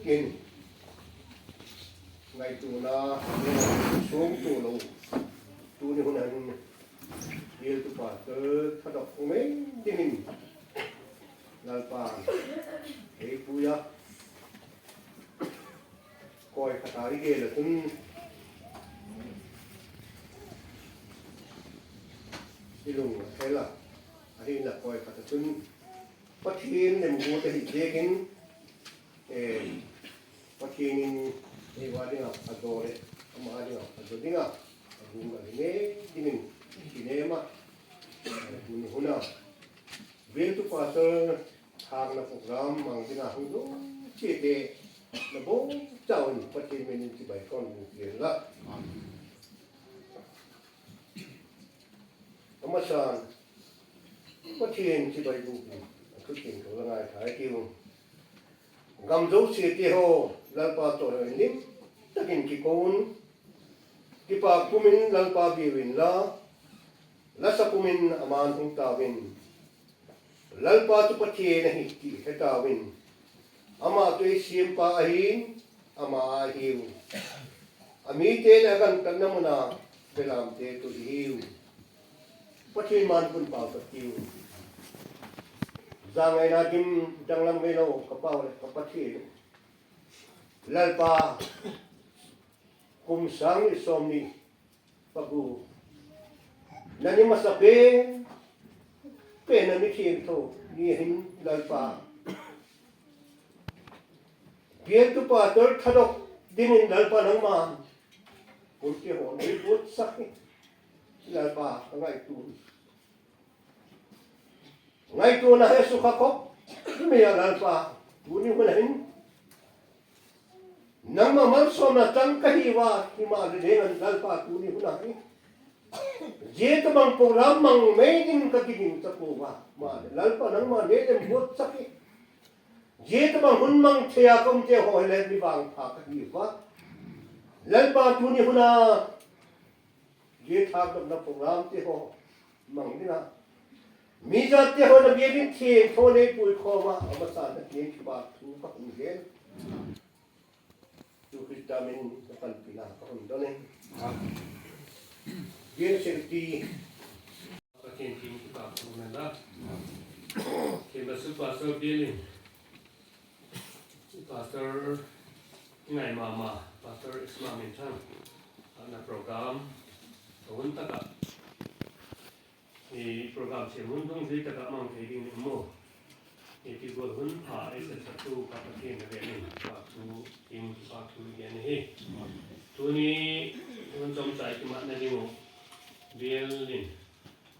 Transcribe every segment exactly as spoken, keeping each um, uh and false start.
Kin ngaituana suangtualo, tuni hun a hin bialtu pastor thadok umei dingin Lalpa'n ei pui a, kawi khat a i gel a chun i lung a hel a, ahinla kawi khat a chun Pathian lemguat ahi ziakin, Pathian in ei ua ding ah a zaw leh ama ding ah a zaw ding ah a gum a hi ngei dingin i kinem a, tuni hun a bialtu pastor thâkna program mang ding a hung dong chiate na bawngchau in Pathian min in chibai ka hun bûk len la. A masa'n Pathian chibai bûk in a thu thiangtho la ngaithai tiu. Gam zosiate haw, Lalpa tawh lim tak in kiko un, kipak pum in Lalpa biau inla, la sa pum in a ma-âng hung tau in. Lalpa chu Pathian ahi ti he tau in. Ama chu ei siampa ahi'n, ama â i hiu. A mite leh a gantatna mun a belamte chu i hiu. Pathian ma-âng hun pau tak tiu. Zangaina dim danglam ngeilo ka pau leh ka Pathian, Lalpa, kum sâng ni sawmni pagu, na ni masa pen pen a ni thiangtho ni hin Lalpa, bialtu pastor thadok dingin Lalpa nangma'n hunte haw nei guatsak hi, Lalpa ka ngaitua. Ngaituana he sukha khop mai a Lalpa, tuni hun a hin nangma malsawmna chang ka hi ua, himaleh leng an Lalpa tuni hun a hin zia tawhbang program mang mai ding ka kiging ta pua ua, maleh Lalpa nangma'n nei lemguatsak hi. Zia tawhbang hun mang thei a ka umte haw hi leh mi vangpha ka hi ua, Lalpa tuni hun a zia thâkdokna programte haw mang ding a, mi zatte haw na biak in thiangtho nei puikhawm a, a masa'n na kiang kipakthu ka hun gen. Jesu Khrista min in ka panpina ka hun don e. Bial sengpi, Pathian kiang kipakthu hen la. Themba suk pastor bial in, pastor ngai ma ma, Pastor Isma Minthang, a na program a hun tak ah, i program siam hun dungzui tak ah mang thei ding ni maw, i ti gual hun pha ei setsaktu pa Pathian a vêl in kipakthu, kiang kipakthu i gen ahi. Tuni hun chawmcha i kimatna ding uh bial in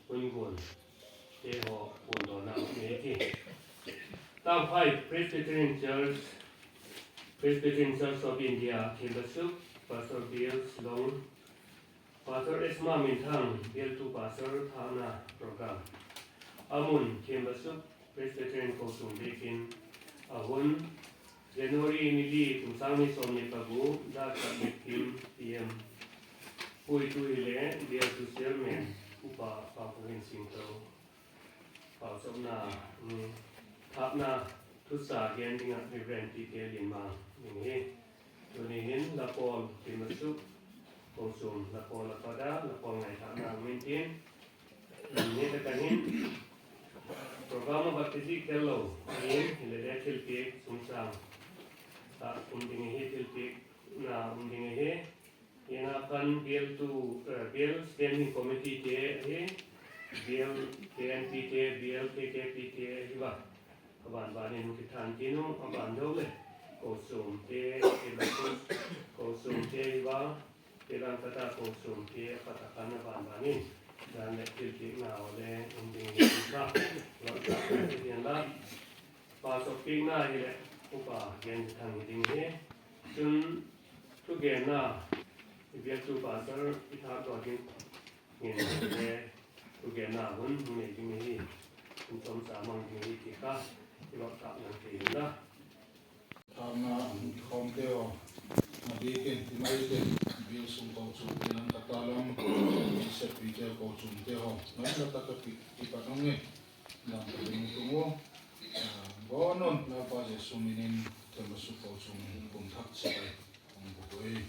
hun guante haw puandawna nei hi. Tangphai Presbyterian Church, Presbyterian Church of India, Themba suk, Pastor Bial Shillong, Pastor Isma Minthang, bialtu pastor thâkna program. A mun, Themba suk Presbyterian Kochuam biakin. A hun, January ni li, kum sâng ni sawmni pagu, dâk tak ni kim, PM. Puitu hileh bialtu chairman, Upa Papuhin Singto. Pauchapna, thâkna thusa gen ding ah Reverend Pite Linmang ding hi. Tuni hin la pawl Themba suk kochuam la pawl a pat a la pawl ngaithâkna um intin, ni tak a hin program a va kizik khel lo in, hilele thilpiak sungsâng tak um ding ahi, thilpiakna um ding ahi. Hina khan bialtu, bial standing committeete ahi, bial KNPte, bial KKPte ahi va, a ban ban in kithan tin u, a ban deu leh kochuamte, kochuamte ahi va, Themba suk kochuamte a pat a khan a ban ban in dan leh thilpiakna le um ding hi kha, lawmta ka ti dian la. Pastor piakna hileh Upa Genthang hi ding hi. Chun thugenna, i bialtu pastor i thâkdaw ding hin le thugenna hun hung nei ding ahi. Hun chawmcha mang ding ahi ti kha i lawmta nang thei inla. Thâkna kikhawmte haw, a biakin ti mai tin, bial sung kochuamte Lamka lam, i seppite kochuamte haw, ngai la tak a kipat nung in, lam ka ding tung u, bawn un Lalpa Jesu min in Tama suk ko chung kum thak chiai hung bu ui.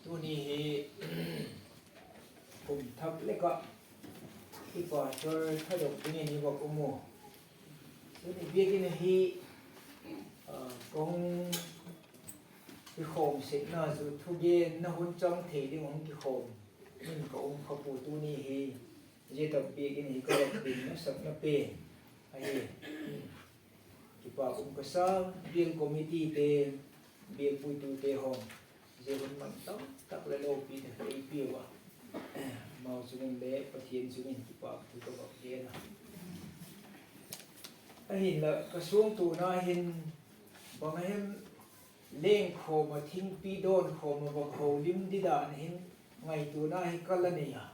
Tuni hi kum thak lek ah i pastor thadok dingin i va um u. Tuni biakin ahi, ah, kong kikhawm sekna chu thugenna hun chang thei ding hung kikhawm in ka um kha pua tuni hi. Zia tak biakin hi ka va pin masakna pen ahi. Kipak um ka sa, bial committeete, bial puitute haw, zia hun man tam tak leh lopina ei piau a, amau chung in le Pathian chung in kipak thu ka va gen a. Ahinla ka suangtuana hin bang a hem lengkhawm ah, thingpi dawnkhawm ah va holim ding dan hin ngaituana hi ka la nei a.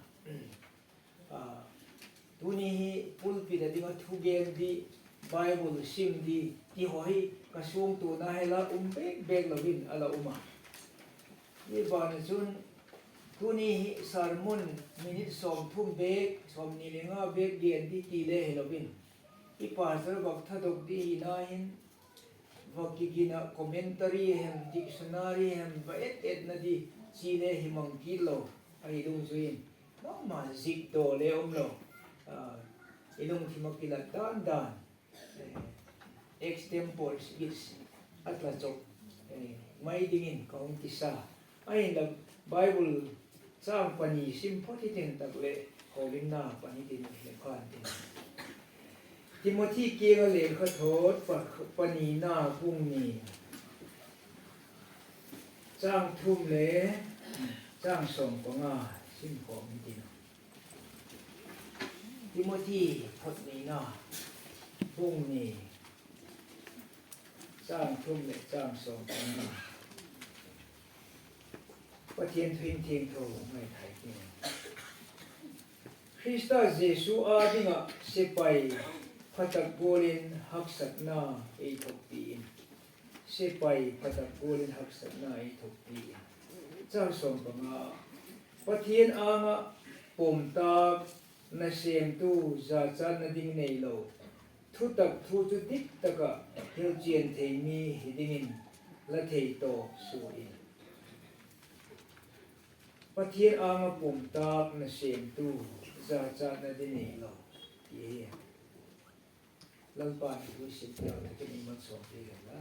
Tuni hi pulpit a ding ah thugen di, Bible sim di ti haw hi ka suangtuana hi la um bêk bêk lo in a la um a. Hi ban ah chun, tuni hi sermon minute sawmthum bêk, sawmni le nga bêk gen di ti le hilo in, i pastor bak thadok di hina hin, va kigin ah commentary hem, dictionary hem va et etna di chi le hi mang kit lo. Ahi dungzui in, ma ma zikdaw le um lo, i lungthim ah kilat dan dan, extempore speech a tla chawk mai dingin ka hung kisa. Ahinla, Bible châng pani sim phot hitin tak leh, houlimna pani tin he phan tin, Timothy kiang ah lekha thawt pa-, panina bung ni, châng thum le châng sawm panga sim khawm hitin. Timothy thawt nina, bung ni, châng thum leh châng sawm panga. Pathian thu in thiangtho ngai thai ti. Khrista Jesu â ding ah sepai pha tak gual in haksatna ei thokpi in. Sepai pha tak gual in haksatna ei thokpi in. Châng sawm panga, Pathian âng ah pom tâk nasêmtu, zachatna ding neilo, thutak thu chu dik tak ah hilchian thei mi hi dingin la thei tawp sua in. Pathian âng ah pom tâk nasêmtu, zachatna ding neilo, ti hi. Lalpa'n i thu sim piak tak in i malsawmpi hen la.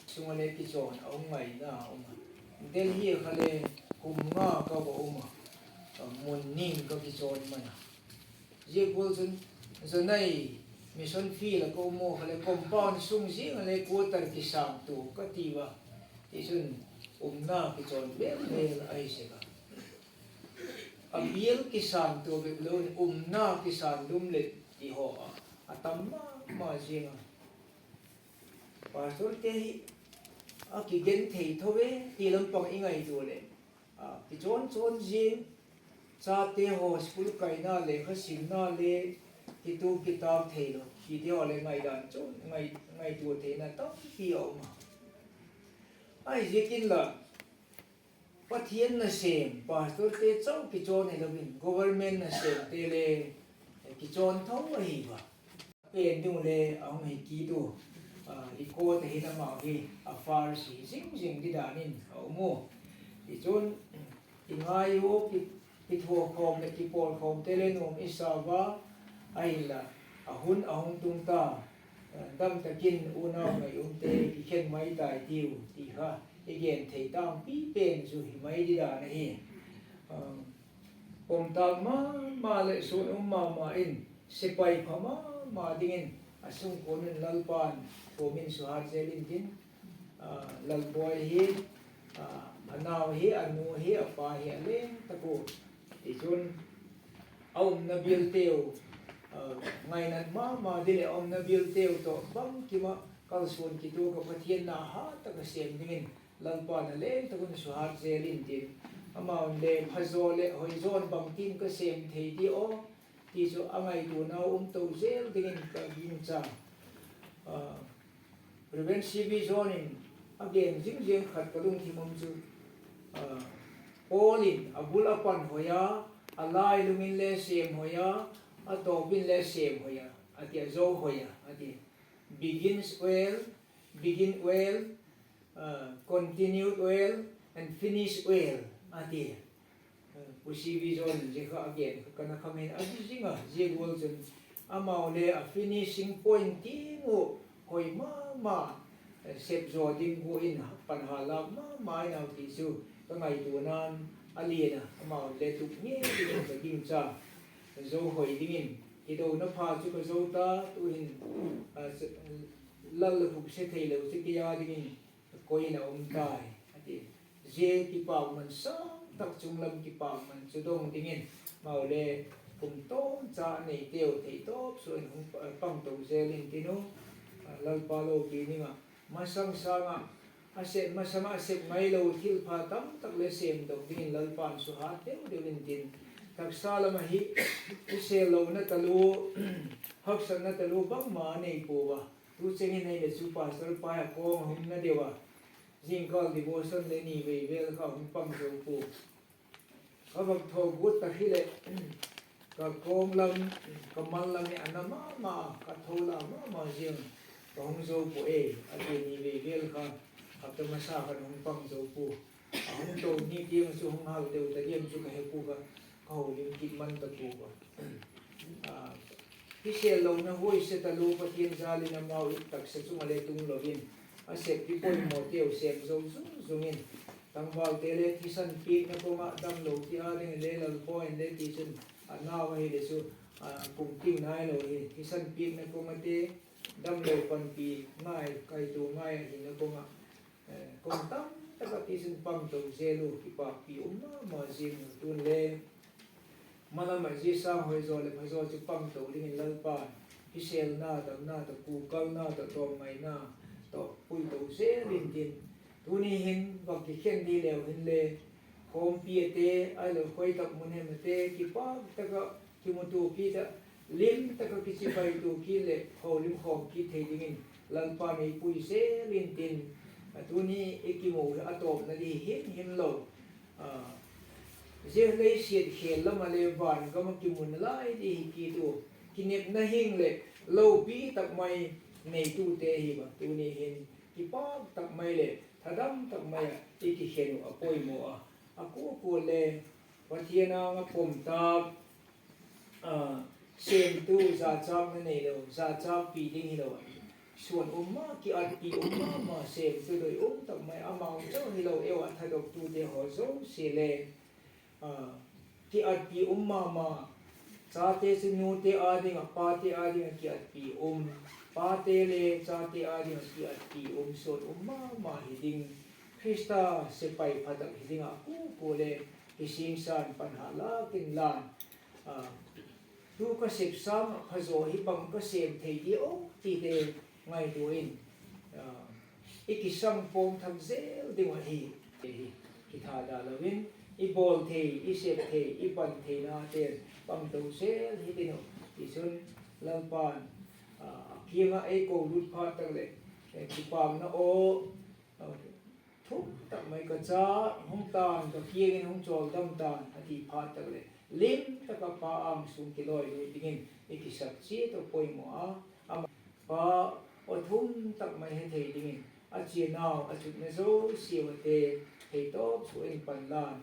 Sung ah le kichawn a um ngaina um a. Delhi kha le kum nga ka va um a, mun nin ka kichawn man a. Zia gual chun Jonai mission field ah ka um u kha le compound sung zing ah le quarter kisângtua ka ti ua. Tichun, umna kichawn vel vel ahi sek a. A bial kisângtua bep lo in umna kisân lum leh ti haw a, a tam ma ma ziang a. Pastorte hi a kigen thei tho e ti lam pang i ngaitua leh, kichawn chawn ziang, chate haw school kaina, lekha simna le, kitu kitâk theilo tite haw le ngaidan chu ngai, ngaitua theina tampi a um a. Ahiziakin la, Pathian nasêm pastorte chau kichawn hilo in government nasêmte le kichawn tho ahi a. Pen ding le a hung hi kit u, i court ah hin amau hi a first hi zing zing di dan in a um u. Tichun, i ngai u, ki, kithuakhawm leh kipawlkhawmte le nuam i sa ua, ahinla, a hun a hung tung ta, dam tak in unau ngai umte kikhen mai tai tiu ti kha i gen thei tângpi pen chu hi mai di dan ahi. Pom tâk ma ma leh suan um ma ma in, sepai pha ma ma dingin a sungkuan in Lalpa'n thuam in suhat zel intin, Lalboi hi, a nau hi, a nu hi, a pa hi a leng tak ua. Tichun, a umna bialteu, ngainat ma ma di leh a umna bialteu tawh bangkim ah kalsuan kituak ah Pathian na hat tak a sêm dingin Lalpa'n a leng tak un suhat zel intin, amau'n le phazaw leh hoizaw in bangtin ka sêm thei di aw ti chu a ngaituanau um to zel dingin ka gingcha. Reverend C B John in a gen zing ziang khat ka lungthim um chu, Paul in a bul a pan hoi a, a lailung in le sêm hoi a, a tawp in le sêm hoi a, a ti a, zo hoi a, a ti. Begins well, begin well, continued well and finish well, a ti. Pu C B John in zia kha a gen kha ka na kham in a zing a, zia gual chun amau le a finishing point tiang uh hoi ma ma, sep zaw ding gual in pan ha lak ma ma in a ti chu ka ngaituana'n a lian a, amau le tuk ngei dingin ka gingcha. Zo hoi dingin kidona pha chu ka zo ta, tu'hin Lal la khupsia theilo chu kei â dingin koi in a um tai, a ti. Zia kipakman sâng tak, chunglam kipakman chu dong dingin amau le kum tawmcha a neiteu theitawp sua in hung pang to zel intin u. Lalpa lopi ding ah masang sâng ah, a sep masang ah a sep ngailo thilpha tamtak le sêmdok dingin Lalpa'n suhat deu deu intin, taksa lam ah hi i sêllona talu, haksatna talu bangma nei pua a. Tu cheng in ei le chu pastor pa a kawng a hung na deu a, zingkal devotion le ni vei vel kha hung pang zo pua. Ka vak tho gut tak hileh, ka kawng lam, ka mal lam hi a na ma ma, ka tho la ma ma ziang, ka hung zo pua e, a ti ni vei vel kha, hapta masa khan hung pang zo pua. A hung to ni tiang chu hung hau deu ta diam chu ka he pua ka, ka holim kit man ta pua ka. Hisel lona huaise talu Pathian jal in amau i taksa chung ah le tung lo in, a sep kipoimawteu sêm zo zung zung in, tangvalte le thisan piakna kawng ah damlo ti â ding le Lalpa in le tichun, a nau ahile chu, kum ting nailo hi thisan piakna kawng ate, damlo panpi ngai, kaitua ngai ahina kawng ah, kawng tam tak ah tichun pang to zel u, kipakpi um ma ma ziang u. Tun le malam ah zia sâng hoi zaw leh pha zaw chu pang to dingin Lalpa'n, hisêlna, damna tawh, kukalna tawh, tawmngaina tawh pui to zel intin, tuni hin vak kikhen di leu hinle, khawmpi ate, ahilo khoi tak mun hem ate, kipak tak ah kimutua kit ah, lim tak ah kichipaitua kit leh holim khawm kit thei dingin Lalpa'n ei pui zel intin, tuni i kimu hi a tawpna di himhim lo, zia lei siat khêl lam ah le van gam ah kimu nalai di hi kit u, kinepna hing leh lopi tak mai neitute hi a, tuni hin kipak tak mai leh thadam tak mai ah i kikhen uh a poimaw a. A kua kua le Pathian âng ah pom tak, sêmtu, zachâkna neilo, zachâkpi ding hilo, suan um ma, kiatpi um ma ma, sêmtu doi um tak mai, amau chau hilo eu ah thadoptute haw zosia le kiatpi um ma ma, chate chu nute â ding ah, pate â ding ah kiatpi um, pate le chate â ding ah kiatpi um, suan um ma ma hi ding, Khrista sepai pha tak hi ding ah kua kua le kisingsan, panha lâk inla'n, tu ka sep sâng ah phazaw hi bang ka sêm thei di a tite ngaitua in, i kisang pawm thak zel ding uh ahi. Hi kithada lo in, i bawl thei, i sep thei, i pan theinate'n pang to zel hi ding uh. Tichun, Lalpa'n a kiang ah ei ko lut phat tak leh, kipakna aw thum tak mai, ka cha hung ta'n, ka kiang in hung chawldam ta'n, a ti phat tak leh lim tak ah Pa âng sung kilawi lut dingin i kisak chiat uh poimaw a, ama Pa aw thum tak mai hethei dingin, a chianau a chutna zosiau ate theitawp sua in panla'n,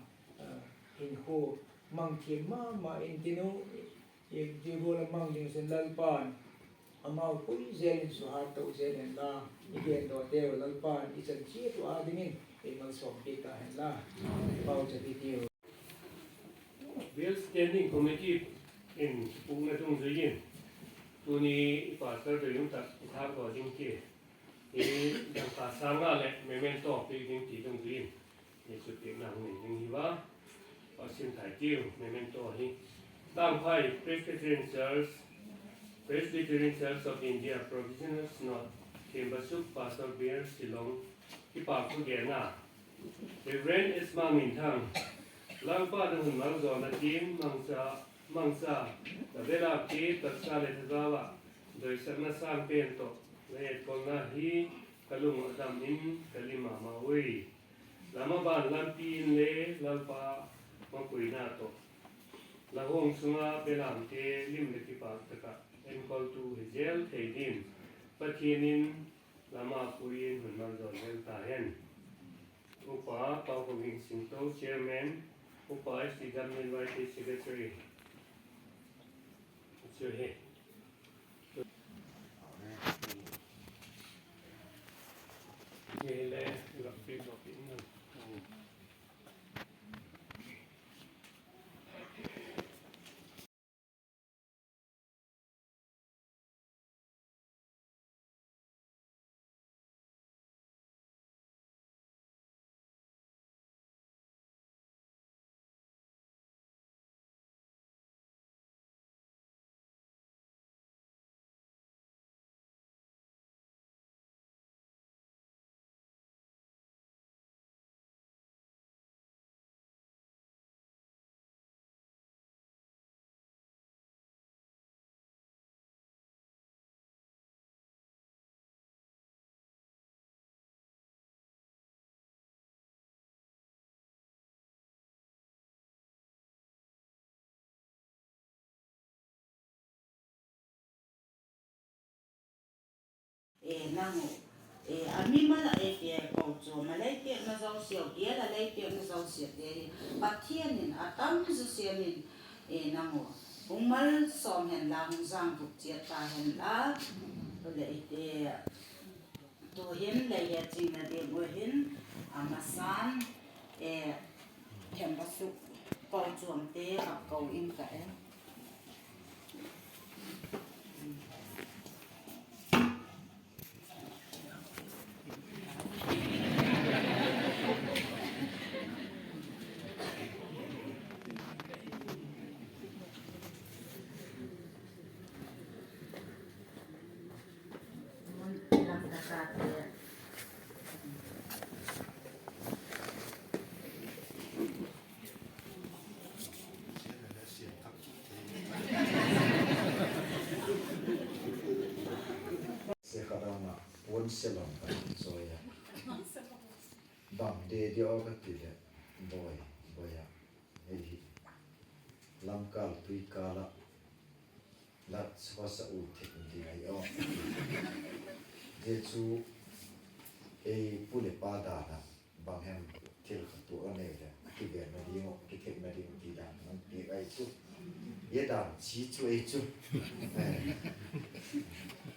hinkhua mang thiam ma ma intin u, zia gual a mang ding chun Lalpa'n amau pui zel in, suhat to zel hen la, i gendawteu Lalpa'n i chan chiat uh â dingin ei malsawmpiak ta hen la. Pauchap hitiu. Bial Standing Committee in kipukna dungzui in, tuni i pastor doi um tak i thâk daw ding ti, i dangka sâng ah leh memento piak ding ti dungzui in, i chu piakna hung nei ding hi a, a sim thai tiu memento hi. Tangphai Presbyterian Church, Presbyterian Church of India Provisional Synod, Thembasuk Pastor Bial, Shillong, kipak thu genna. Reverend S. Mangminthang, Lalpa'n a hun malzawlna tiang mangcha, mangcha, ka belamte taksa leh thagau ah doisakna sâng pen tawh la etkolna hi ka lung ah dam in ka lim ma ma ui. La maban lampi inle Lalpa mapuina tawh la huang sung ah belamte lim leh kipak tak ah enkoltu hi zel thei dingin Pathian in la mapui in hun malzawl zel ta hen. Upa Paukhoving Singto, Chairman, Upa S. T. Damlianvai, Secretary. Chu hi. E, nang u, e, a mimal ah ei ti kochuam a lei piakna zosiau, bial a lei piakna zosiate hi Pathian in a tam zaw siam in, e, nang u, hung malsawm hen la, hung zangbup chiat ta hen la. Tule i te, tu'hin lei he chingna ding ua hin, a masan, e, Themba Suk kochuamte ka ko in ka e. Sekha dang ah puan se lam ka chawi a. Bang de dia aw ka ti leh, bawi, bawi a. Ei hi lamkal tuikal ah lat sa sa u thei ding ahi aw. Zia chu ei pu leh pa dan ah bang hem thil khat tu a nei leh a kivenna ding uh, kithekna ding uh ti dan nang piak ahi chu. Zia dan chi chu ei chu.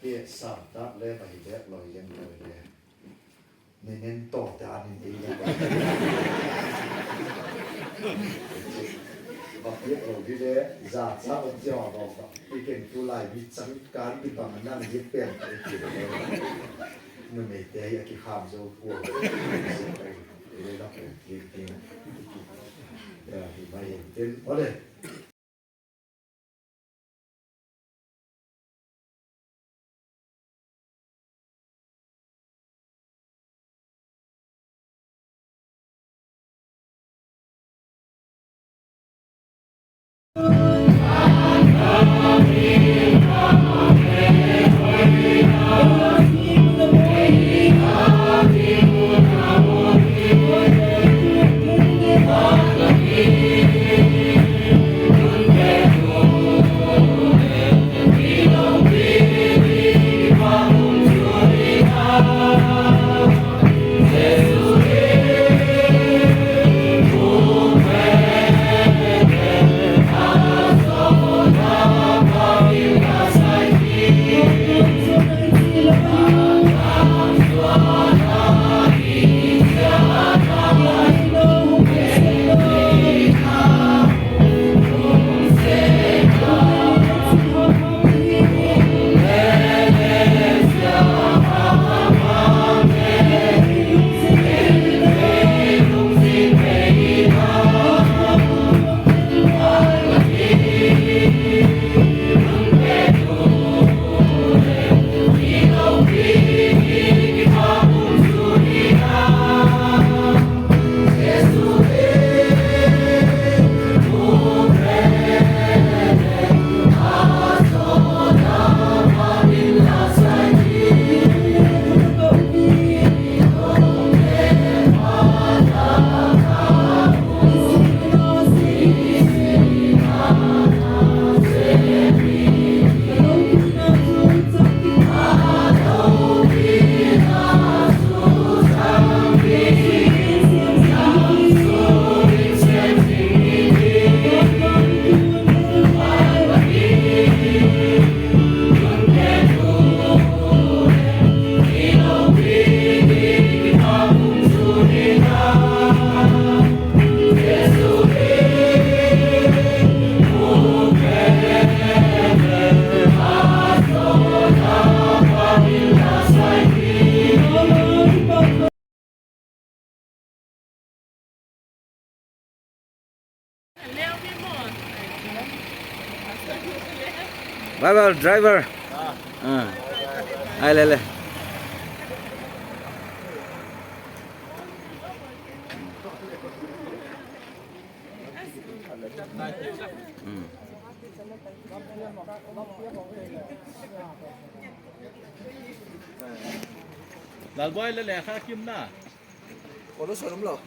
Ti sam tak le bang hi bek lo hi leng lo le. Memento dan in ei la. Bang piak lo di le, za cha om ti haw lo ba. I ken tulai mi chang kal i bang nang hi pen ka i ti le. Numeite hi a kikham zo pua. Ei la pen piak ding. Ya, hi mai en tin. Ole. Driver, driver. Ah. Ai le le. Hmm. Lalboi le lekha kim na. Ko lo so lo.